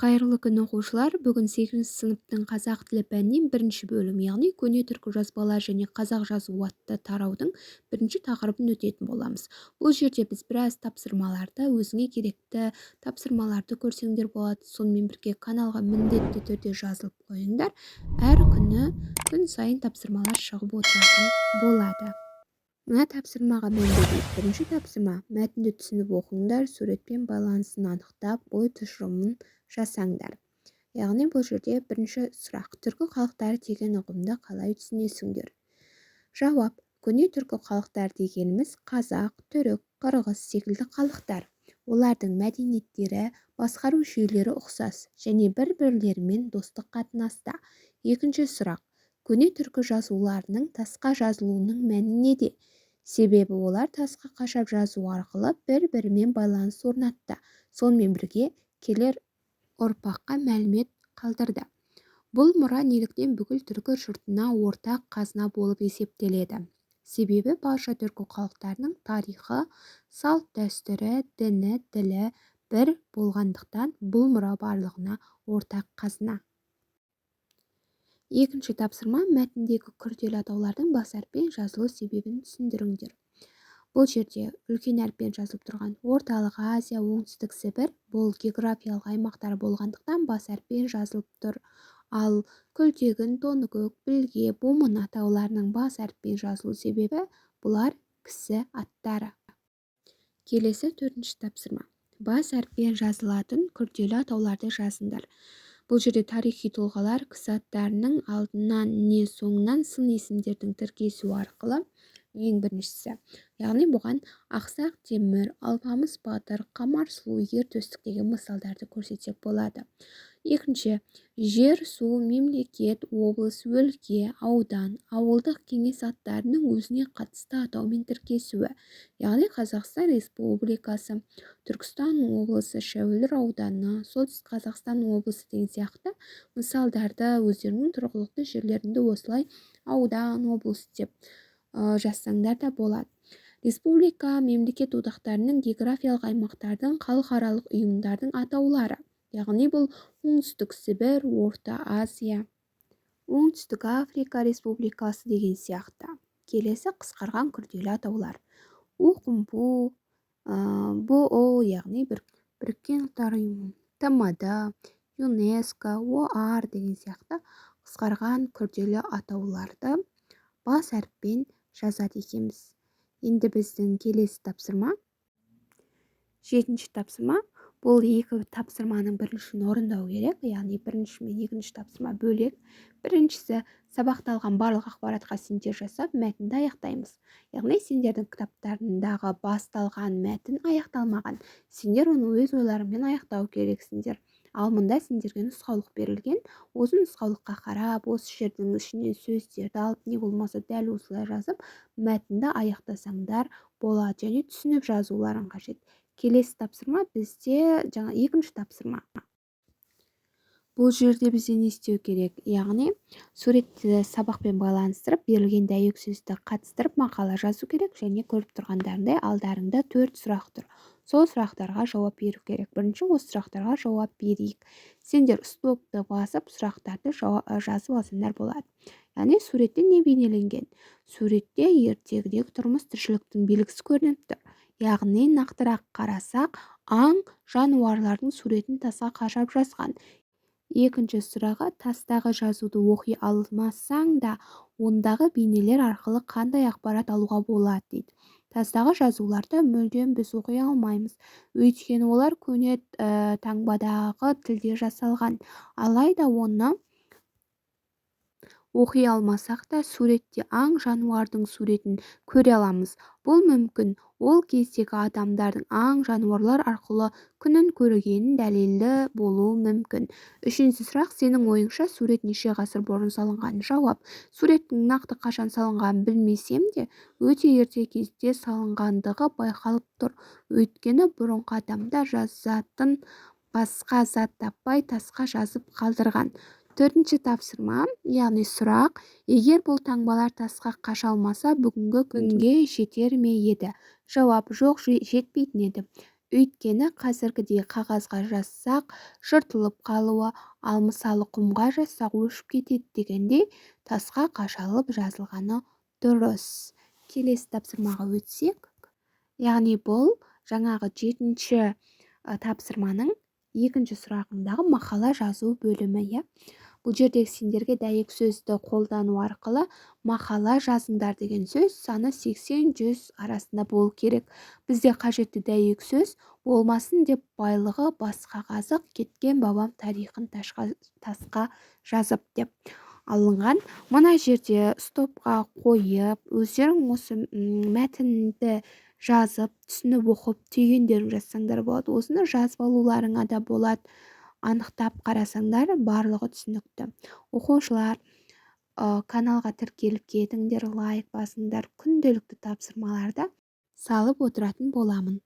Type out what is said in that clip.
Қайырлы күн, оқушылар! Бүгін 8-ші сыныптың қазақ тілі пәнінен бірінші бөлім, яғни көне түркі жазбалары және қазақ жазуы атты тараудың бірінші тақырыбын өтетін боламыз. Бұл жерде біз біраз тапсырмаларды, өзіңе керекті тапсырмаларды көрсеңдер болады. Сонымен бірге каналға міндетті түрде жазылып қойыңдар. Әр күні, күн сайын тапсырмалар шығып отыратын болады. Мына тапсырмаға мән берейік. Бірінші тапсырма: мәтінді түсініп оқыңдар, суретпен байланысын анықтап, ой тұжырымын жасаңдар. Яғни бұл жерде бірінші сұрақ: түркі халықтары деген ұғымды қалай түсінесіңдер? Жауап: көне түркі халықтары дегеніміз қазақ, түрік, қырғыз секілді халықтар. Олардың мәдениеттері, басқару жүйелері ұқсас және бір-бірлерімен достық қатынаста. Екінші сұрақ: көне түркі жазуларының тасқа жазылуының мәні неде? Себебі олар тасқа қашап жазу арқылы бір-бірімен байланыс орнатты, сонымен бірге келер ұрпаққа мәлімет қалдырды. Бұл мұра неліктен бүкіл түркі жұртына ортақ қазына болып есептеледі? Себебі барша түркі халықтарының тарихы, салт-дәстүрі, діні, тілі бір болғандықтан, бұл мұра барлығына ортақ қазына. Екінші тапсырма: мәтіндегі күрделі атаулардың бас әріппен жазылу себебін түсіндіріңдер. Бұл жерде үлкен әріппен жазылып тұрған Орталық Азия, Оңтүстік Сібір, бұл географиялық аймақтар болғандықтан, бас әріппен жазылып тұр. Ал Күлтегін, Тоныкөк, Білге, Бумын атауларының бас әріппен жазылу себебі бұлар кісі аттары. Келесі төртінші тапсырма: бас әріппен жазылатын күрделі атауларды жазыңдар. Бұл жерде тарихи тұлғалар, кісі аттарының алдынан не соңынан сын есімдердің тіркесуі арқылы. Ең біріншісі, яғни бұған Ақсақ Темір, Алпамыс батыр, Қамар сұлу, Ер Төстік деген мысалдарды көрсетсек болады. Екінші: жер, су, мемлекет, облыс, өлке, аудан, ауылдық кеңес аттарының өзіне қатысты атаумен тіркесуі, яғни Қазақстан Республикасы, Түркістан облысы, Шәуілдір ауданы, Солтүстік Қазақстан облысы деген сияқты мысалдарды өздерінің тұрғылықты жерлерінде осылай аудан, облыс деп жазсаңдар да болады. Республика, мемлекет одақтарының, географиялық аймақтардың, халықаралық ұйымдардың атаулары, яғни бұл Оңтүстік Сібір, Орта Азия, Оңтүстік Африка Республикасы деген сияқты. Келесі қысқарған күрделі атаулар: УҚМПУ, БҰҰ, яғни Біріккен Ұлттар Ұйымы, ТМД, ЮНЕСКО, ОАР деген сияқты қысқарған күрделі атауларды бас әріппен жазады екенбіз. Енді біздің келесі тапсырма, жетінші тапсырма. Бұл екі тапсырманың біріншісін орындау керек, яғни бірінші мен екінші тапсырма бөлек. Біріншісі: сабақта алған барлық ақпаратқа синтез жасап, мәтінді аяқтаймыз. Яғни сендердің кітаптарындағы басталған мәтін аяқталмаған, сендер оны өз ойларыңмен аяқтау керексіңдер. Ал мұнда сендерге нұсқаулық берілген. Осы нұсқаулыққа қарап, осы жердің ішінен сөздерді алып, не болмаса дәл осылай жазып, мәтінді аяқтасаңдар болады және түсініп жазуларың қажет. Келесі тапсырма бізде жаңа екінші тапсырма. Бұл жерде бізде не істеу керек? Яғни суретті сабақпен байланыстырып, берілген дәйек сөзді қатыстырып, мақала жазу керек. Және көріп тұрғандарындай, алдарыңда төрт сұрақ тұр, сол сұрақтарға жауап беру керек. Бірінші осы сұрақтарға жауап берейік. Сендер стопты басып, сұрақтарды жазып алсаңдар болады. Яғни суретте не бейнеленген? Суретте ертегідегі тұрмыс тіршіліктің белгісі көрініп тұр. Яғни нақтырақ қарасақ, аң жануарлардың суретін тасқа қашап жазған. Екінші сұрағы: тастағы жазуды оқи алмасаң да, ондағы бейнелер арқылы қандай ақпарат алуға болады дейді. Тастағы жазуларды мүлдем біз оқи алмаймыз, өйткені олар көне таңбадағы тілде жасалған. Алайда оны оқи алмасақ та, суретте аң жануардың суретін көре аламыз. Бұл мүмкін ол кездегі адамдардың аң жануарлар арқылы күнін көргенін дәлелі болуы мүмкін. Үшінші сұрақ: сенің ойыңша, сурет неше ғасыр бұрын салынған? Жауап: суреттің нақты қашан салынғанын білмесем де, өте ерте кезде салынғандығы байқалып тұр, өйткені бұрынғы адамдар жазатын басқа зат таппай, тасқа жазып қалдырған. Төртінші тапсырма, яғни сұрақ: егер бұл таңбалар тасқа қашалмаса, бүгінгі күнге жетер ме еді? Жауап: жоқ, жетпейтін еді. Өйткені қазіргідей қағазға жазсақ, жыртылып қалуы, ал мысалы, құмға жазсақ, өшіп кетеді дегендей, тасқа қашалып жазылғаны дұрыс. Келесі тапсырмаға өтсек, яғни бұл жаңағы жетінші тапсырманың екінші сұрағындағы мақала жазу бөлімі, иә. Бұл жерде сендерге дәйек сөзді қолдану арқылы мақала жазыңдар деген сөз саны 80-100 арасында болу керек. Бізде қажетті дәйек сөз «Болмасын деп байлығы басқа қазық, кеткен бабам тарихын тасқа жазып» деп алынған. Мына жерде стопқа қойып, өздерің осы мәтінді жазып, түсініп оқып, түйгендерін жазсаңдар болады. Осыны жазып алуларыңа да болады. Анықтап қарасаңдар, барлығы түсінікті. Оқушылар, каналға тіркеліп кетіңдер, лайк басыңдар. Күнделікті тапсырмаларды салып отыратын боламын.